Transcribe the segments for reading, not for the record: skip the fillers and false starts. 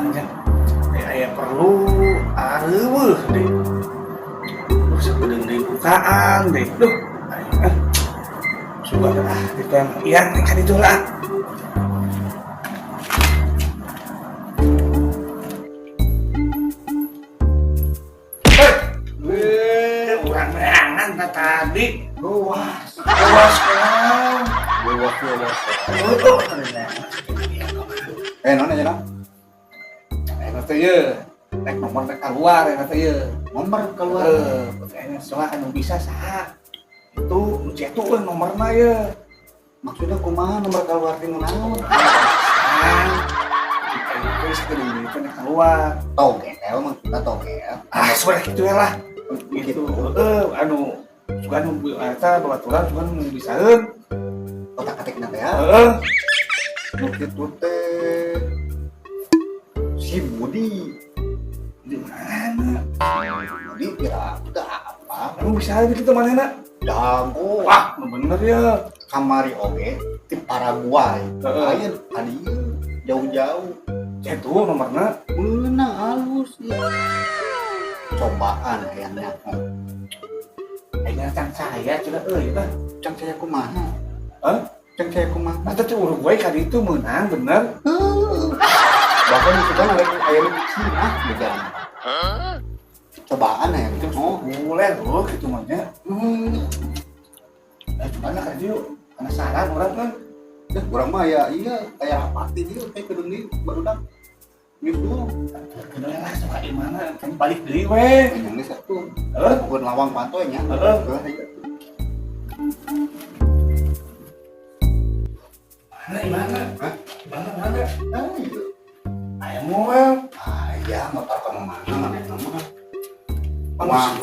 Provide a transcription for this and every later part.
Nya. Aya perlu areuweuh deui. Terus sakedeung deui bukaan deui. Duh, aing ah. Sugan ah di teh Ian ka ditu lah. Hei, weh, urang neangan ka tadi. Luas, luas kurang. Luas luas. Oh, neangan. Eh, naon aja, Nang? Eta teh ye, rek nomor teh keluar eta teh ye. Nomor keluar. Heeh, soalnya anu bisa saha. Itu nu cetu euy nomorna ye. Maksudnya kumaha nomor keluar ti nu naon? Kan itu sakedeung deui teh keluar. Togel maksudnya togel. Ah, suara kitu ya lah. Gitu. Gitu. Heeh, anu suka anu eta babaturan suka anu bisaeun. Otak atikna teh ya. Heeh. Nu kitu teh si Budi. Di mana? Budi kira udah apa? Anu bisa gitu manehna? Jago. Wah, nu bener ya. Kamari oge ti Paraguay. Heeh. Aya ka dieu jauh-jauh. Cetu nomorna. Meunang halus ya. Cobaan hayangnya. Aing can saya cenah euy tah. Cang saya kumaha? Hah? Cang saya kumaha? Masa teh Uruguay ka ditu meunang bener. Heuh. Bahkan itu kan ada aya di Cina bejaan. Cobaan hayang Itu oh. boleh loh gitu mah nya. Eh, cuman lah ka dieu penasaran orang kan. Ya, urang mah ya iya aya rapat di dieu teh kudu di barudak. Nyusul. Bener lah suka di mana kan balik deui we. Yang geus atuh. Heeh. Bukan lawang pantoy nya. Heeh. Heeh, iya. Mana di mana? Hah? Mana mana? Ah, iya. Aya moal. Aya motor ka mana manehna mah. Wah,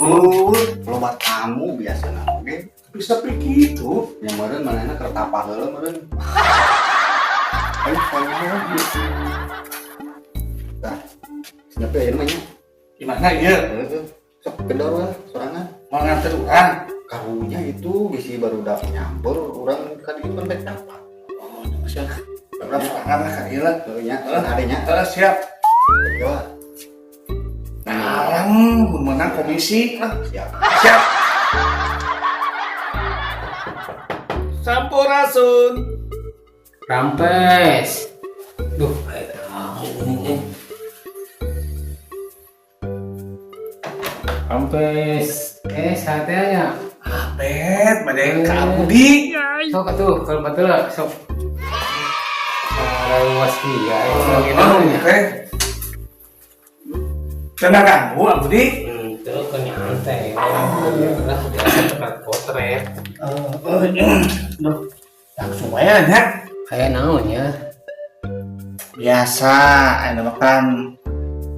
Loba tamu biasana oge. bisa begitu. Yang meureun manehna keur tapa heula meureun. Ayo, saya Tah. Siapa ya namanya? Di mana ieu? Heeh. Sok kendor lah sorangan. Mau nganter urang. Karunya itu bisi barudak nyamper urang ka dieu kan rek tapa. Oh, siap. Urang sorangan lah ka dieu lah. Heuh nya, adenya. Heeh, siap. Ya. Alam menang komisi lah. Siap. Siap. Sampurasun. Rampes. Duh, kayak tahu nih. Eh. Rampes. Eh, saatnya. Abet, bade ka Budi. Sok atuh, kalau betul lah, sok. Luas iya, Oh, oke. Tenang kamu, Budi. Itu kan nyantai. Lah, biasa tempat potret. Duh, langsung aja nya. Kayak naon ya? Biasa, aya makan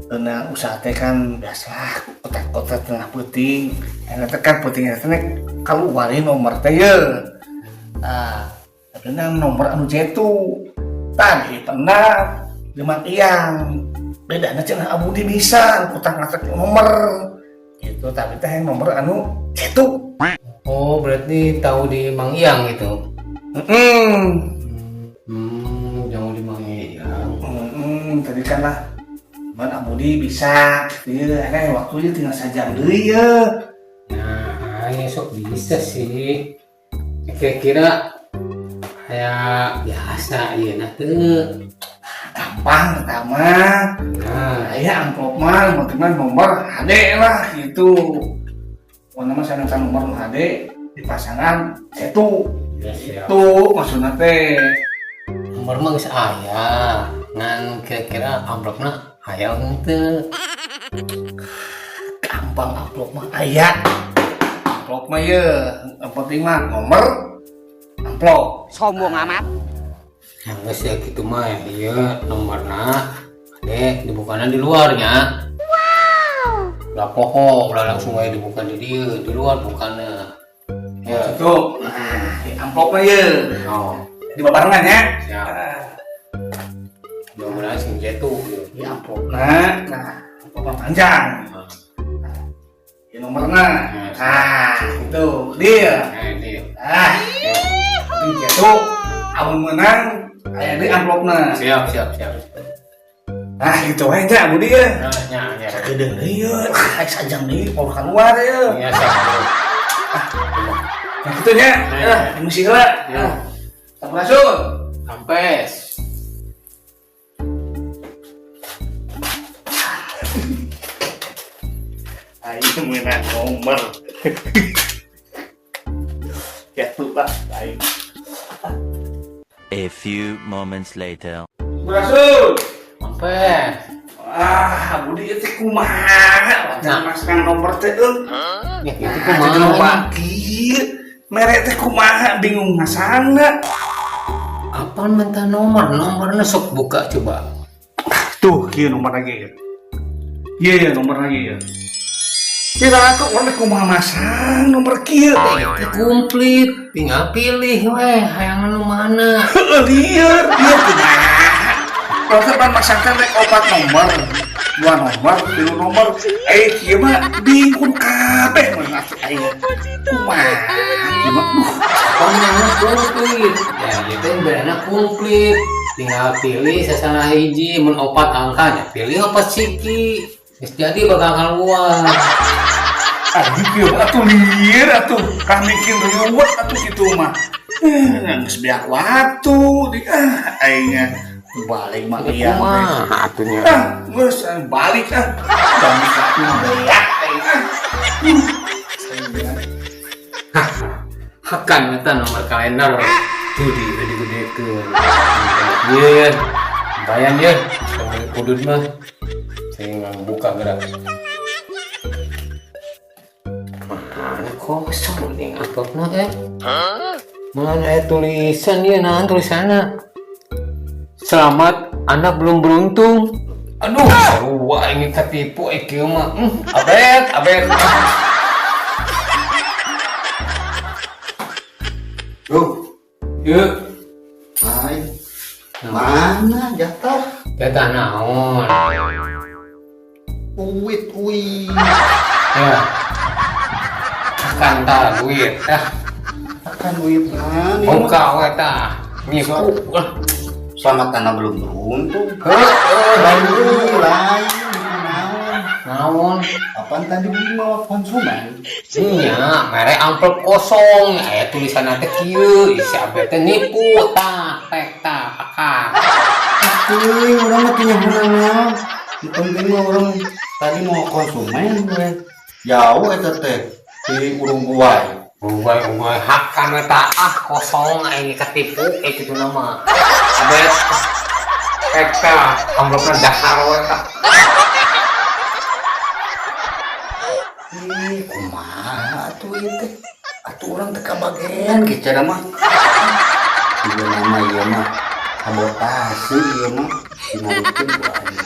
tengah usaha teh kan biasa kotak-kotak tengah peuting. Aya teh kan peuting eta teh kaluarin nomor teh ye. Nah, tapi nomor anu jetu. Tadi pernah lima tiang. Bedana cenah Abudi bisa kotak-kotak nomor. Gitu, tapi teh yang nomor anu jetu. Oh, berarti tahu di Mang Iyang gitu. Heeh. Jauh di Mang Iyang. Tadi kan lah Cuman Abudi bisa gitu ya, waktunya tinggal sajam deui ya. Nah, ini sok bisa sih. Kira-kira kayak biasa iya nah tuh. Gampang pertama. Nah, Aya amplop mah, yang penting mah nomor HD lah gitu. Pokoknya mah saya nomor HD di pasangan satu. ya siap. Itu maksudnya teh. Nomor mah geus aya. Ngan kira-kira amplopna aya henteu. Gampang amplop mah aya. Amplop mah ye, yang penting mah nomor amplop. Sombong amat. Yang geus ya gitu mah iya nomorna ade dibukana di luarnya. Wow. Lah pokok ulah langsung aja dibuka di dieu, di luar bukannya. Ya. Itu. Nah, di amplop mah ye. Oh, Di babarengan ya. siap. Mudah-mudahan sing jatuh gitu. Di amplopna, nah, amplopna panjang. Di nomorna. Nah, itu dia. Nah, dia. Nah, penting jatuh, amun menang, aya deui amplopna. Siap, siap, siap. Ah gitu we nya Budi ya. Nah, nya nya. Sakedeung deui ye, ah sajam deui mau keluar ye. Iya, sok. Nah kitu nya. Nah, Ah, misi heula. Ya. Sampurasun. Sampes. Aing meunang nomor. Ya tuh lah, aing. A few moments later. Sampurasun. Sampes. Ah, Budi itu kumaha? Nah. Masang nomor teh euy. Ya gitu Ah, kumaha. jadi loba kieu. Mere teh kumaha bingung masangna. Apaan minta nomor? Nomornya sok buka coba. Tuh, kieu nomor lagi ya. Iya, ya, nomor lagi ya. Kira aku orang teh kumaha masang nomor kieu teh. Itu komplit, tinggal pilih weh, hayang nu mana. Heueuh lieur, ieu kumaha. Kalau teh pan masang teh rek opat nomor, dua nomor, tilu nomor. Eh kieu mah bingung kabeh mun atuh aing. Kumaha kieu mah. Duh. Pokoknya komplit. Ya, gitu benerna komplit. Tinggal pilih sasalah hiji mun opat angkanya, pilih opat siki. Geus jadi bakal keluar. Ah, kieu atuh lieur atuh. Kah mikir riwet atuh kitu mah. Geus beak waktu di ah aingnya balik mah iya. Kumaha atunya. Ah, geus balik ah. Balik atuh mah beak aing ah. Hakan eta nomor kalender. Tuh di gede-gedekeun. Ieu bayang ye, kudud mah. Saya buka gerak. Mana kosong nih amplopna eh. Mana tulisan ieu naon tulisanna? Selamat, Anda belum beruntung. Aduh, sarua ini ketipu kieu mah. Abet, abet. Duh, Yuk. hai. Mana jatah? Jatah naon? Duit, duit. Ya. Akan tah duit tah. Akan duit mana? Buka we tah. Ngiku. Selamat Anda belum beruntung. Heuh, Lain lain naon. naon? Apaan tadi beli mau konsumen? Nya, mere amplop kosong. Aya tulisanna teh kieu, isi abet teh nipu tah, tek tah, akang. Teuing urang mah punya naon. Nu penting mah urang tadi mau konsumen we. Jauh eta teh di Uruguay. Uruguay hakan we tah, ah kosong aing ketipu kitu nama. Abet tek tah, amplopna dahar we tah. Ih, kumaha atuh ieu teh? Atuh urang teh kabagean kieu cara mah. Ieu nama ieu mah sabotase ieu mah dinarikeun ku aing.